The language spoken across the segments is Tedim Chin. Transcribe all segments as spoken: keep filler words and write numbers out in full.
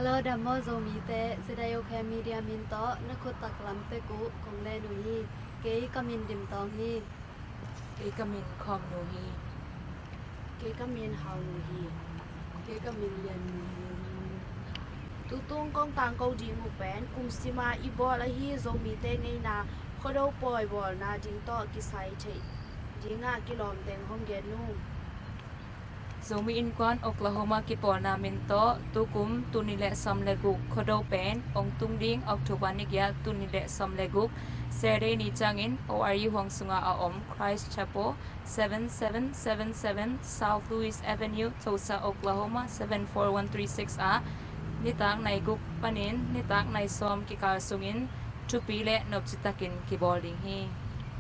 Lo dam maw Zomite, ZIOK Media min tawh na khut taklam tek uh kong len uh hi. Kei ka min Dim Tawng hi. Kei ka min Khawm Nu hi. Kei ka min Hau Nu hi. Kei ka min Lian Nu hi. Tutung kong tangko ding uh pen kum sima i bawl ahi Zomite ngeina Khuado pawi bawlna ding tawh kisai theih dingah kilawm teng hong gen uh. Zomi Innkuan Oklahoma kipawlna min tawh tukum tul nih le sawm le guk Khuado pen hong tung ding October ni giat tul nih le sawm le guk Saturday ni ciangin O R U huang sungah a om Christ Chapel seven seven seven seven South Louis Avenue, Tulsa, Oklahoma seven four one three six ah nitak nai guk panin nitak nai sawm kikal sungin thupi le nopci takin kibawl ding hi.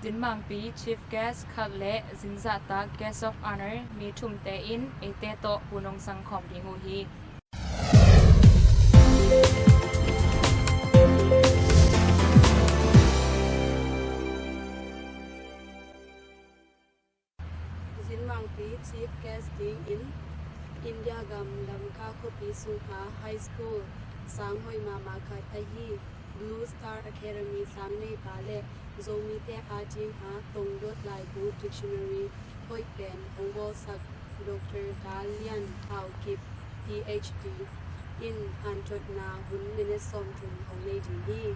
Zinmangpi Chief Guest khat le zingzahtak Guest of Honor mi thumte in eite tawh hun hong sangkhawm ding uh hi. Zinmangpi Chief Guest dingin India gam Lamka khuapi sungah high school sang hoih mahmah khat ahi Blue Star Academy sang neipa le Zomite a dingah Tongdot Laibu Dictionary hoih pen hong bawlsak Doctor Dal Lian Thau Kip, P H D in hanthotna hun minute sawmthum hong nei ding hi.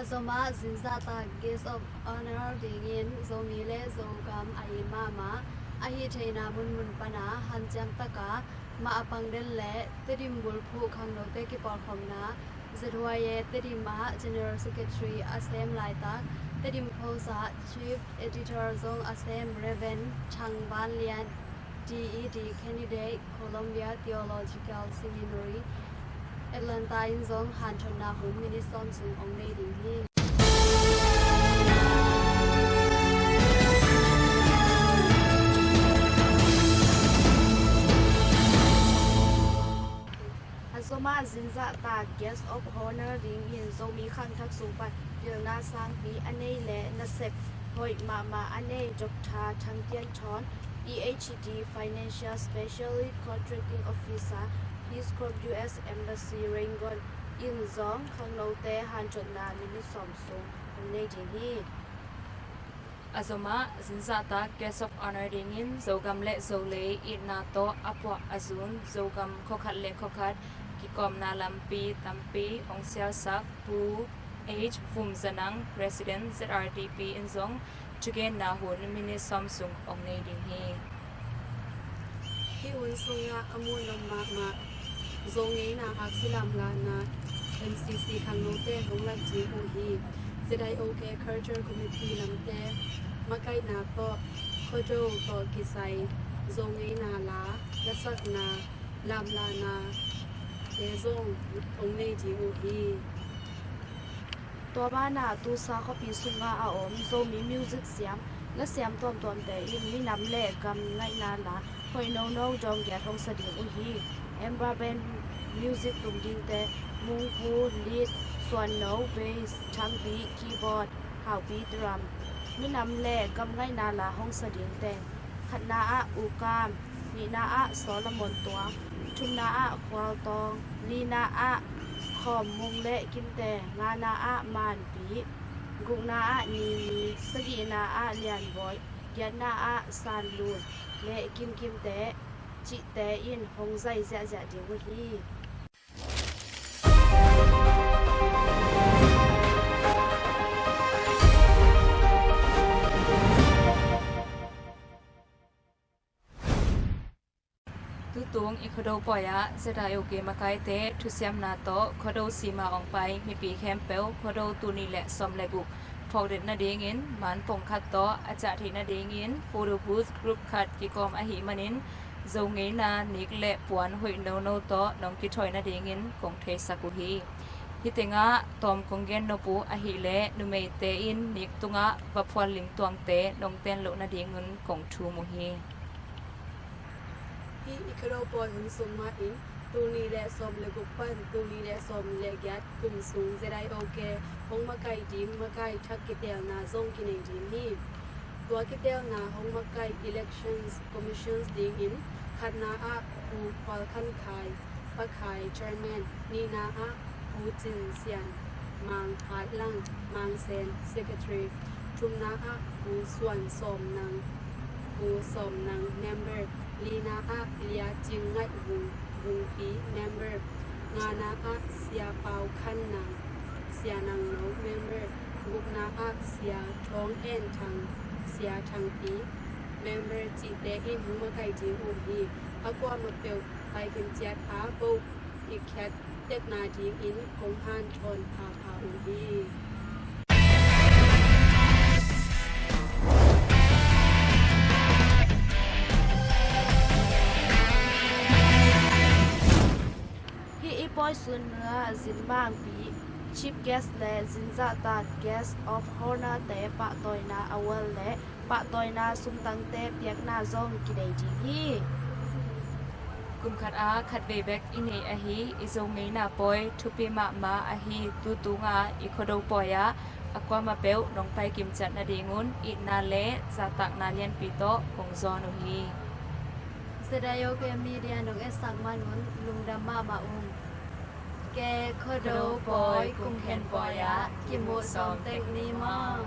A zomah zingzahtak Guest of Honor dingin Zomi le Zogam a it mahmah a hih theihna munmun pana hanciam taka mah a pang den le Tedim bulphuh khangnote kipawlkhawmna Z Y A Tedim ah General Secretary a sem laitak, Tedim Post ah Chief Editor zong a sem Reverend Thang Van Lian, D E D candidate, Columbia Theological Seminary, Atlanta in zong hanthotna hun minute sawm sung hong nei ding hi. A zomah zingzahtak Guest of Honor dingin Zomi khangthak sung pan pilna sangpi a nei le nasep hoih mahmah a nei Doctor Thang Tian Thawn, P H D, Financial Specialist, Contracting Officer, Peace Corps U S Embassy, Rangoon in zong khangnote hanthotna minute sawm sung hong nei ding hi. A zomah zingzahtak Guest of Honor dingin Zogam le Zolei itna tawh a puah a zun Zogam khuakhat le khuakhat kikawmna lampi tampi hong sialsak Pu H Vum Za Nang, President Z R D P in zong thugenna hun minute sawm sung hong nei ding hi. Hih hun sungah a muh nop mahmah Zo ngeina aksi lamlahna M C C khangnote hong lak ding uh hi. Z I O K Culture Committee lamte makaihna tawh Khuado tawh kisai Zo ngeina la, lasakna, lamlahna te zong hong nei ding uh hi. Tua banah Tulsa khuapi sungah a om Zomi music siam, lasiam tuamtuamte in minam le gam ngaihna la hoih nono dawng giat hong sa ding uh hi. Amber Band music tum dingte, Mungpu lead, Suanno bass, Thangpi keyboard, Haupi drum. Minam le gam ngaihna la hong sa dingte, khatna ah U Kam, nihna ah Solomon Tuang, thumna ah Khual Tawng, lina ah Khawm Mung le Kimte, ngana ah Manpi, gukna ah Nimi, sagihna ah Lianbawi, giatna ah Sanlun le Kimkimte cihte in hong zai ziahziah ding uh hi. Tutung i Khuado pawi ah Z I O K makaite thusiamna tawh Khuado sima hong pai mipi khempeuh Khuado tul nih le sawm le guk phawkdet nadingin man pong khat tawh a ciah theih nadingin photo booth group khat kikawm ahih manin Zo ngeina nik le puan hoih nono tawh nong kithawi nadingin kong theisak uh hi. Hih tengah tawm kong gen nop uh ahih leh numeite in nik tungah va phual ling tuangte nong ten loh nadingun kong thum uh hi. Hih i Khuado pawi hun sung mahin tul nih le sawm le guk pan tul nih le sawm le giat kum sung Z I O K hong makaih ding makaih thak kitelna zong kinei ding hi. Tua kitelna hong makaih Elections Commissions dingin khatna ah Pu Khual Khan Khai, Pa Khai, Chairman. Nihna ah Pu Cin Sian Mang, Hatlang, Mang Sen, Secretary. Thumna ah Pu Suan Sawm Nang, Pu Sawm Nang, Member. Lina ah Lia Cing Ngaih Vung, Vungpi, Member. Ngana ah Sia Pau Khan Nang, Sia Nang No, Member. Gukna ah Sia Thawng En Thang, Sia Thangpi, Member cihte in hong makaih ding uh hi. A kuamah peuh paikim ciat a bo i khiat tekna dingin kong hanthawn phapha uh hi. Hih i pawi sun nungah zin mangpi, chief guest le zin zahtak, guest of honour te pahtawina award le pahtawina sumtangte piakna zong kidei ding hi. Kum khat ah khatvei bek i nei ahi i Zo ngeina pawi thupi mahmah ahi tu tungah i Khuado pawi ah a kuamah peuh nong paikim ciat nadingun itna le zahtakna lianpi tawh kong zawn uh hi. Zadayo ke media nong etsak man un lungdam mahmah ung. Ke Khuado pawi, Kum Khen pawi ah kimuh sawm tek ni maw?